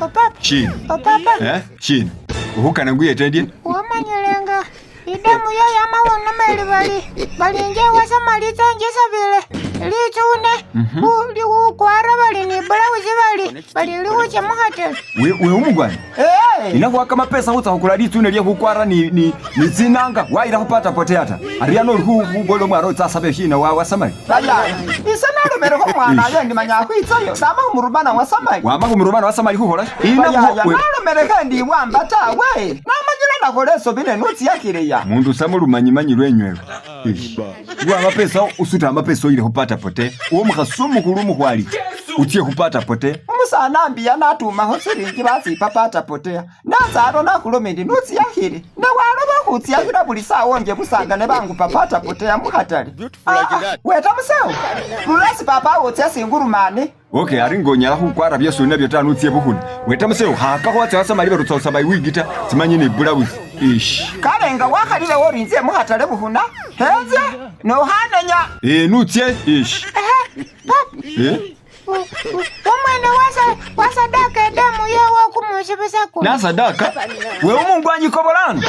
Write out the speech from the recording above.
Opapa. Shina? Opapa. Eh? Shina? Ukhukana nguyete ndye? Wamanyilenga idamu yo yamawonameli bali balinje wasamalitsa njisabile litsune liukwara bali ni bulauzi bali bali liwuche mukhatele. Wewe umugwana? Eh. Ina kamapesa khutsa khukula litsune lye khukwara ni ni ni tsinanga wayila khupata potea ta. Ari ano uli khubola omwana otsa asabe shina wa wasamali. Bayaya. Ise nalomelekho mwana ayo ndimanya khwitsayo nama khumurumana wasamali. Wama khumurumana wasamali khukhola. Ina Bayaya nalomelekho endi iwamba tawe. Namanyile nakhola esobi ne nutsiyakhileya. Mundu samulumanyimanyi lwenywewe. Wa amapesa usuta amapesa oyile khupata potea. Uwo mukhasi umukhulu mukhwali utsie khupata potea. Umusana ambiya natumakho silingi batsipa pata potea. Natsalo nakhuloma endi nutsiyakhile. Ne waloba khutsiyakhila buli sawa onje busanga ne bangupa pata potea mukhatale. Weta musewo. Lulasi papa wotsa singurumane. Okay, ari ngonyala khukwara byesi oli nabyo ta nutsie bukhuna. Weta musewo khakakho watsa wasamali barutsa khusaba iwigi ta simanye ni bulawusi. Ish. Kale nga wakhalile wori nzye mukhatale bukhuna. Henzye nokhanenya. Eh, nutsie. Ish. Eh? Wamwene wasadaka edamu yewe kumusi busa kuno. Nasadaka? Wewe umungwanyi kobolano.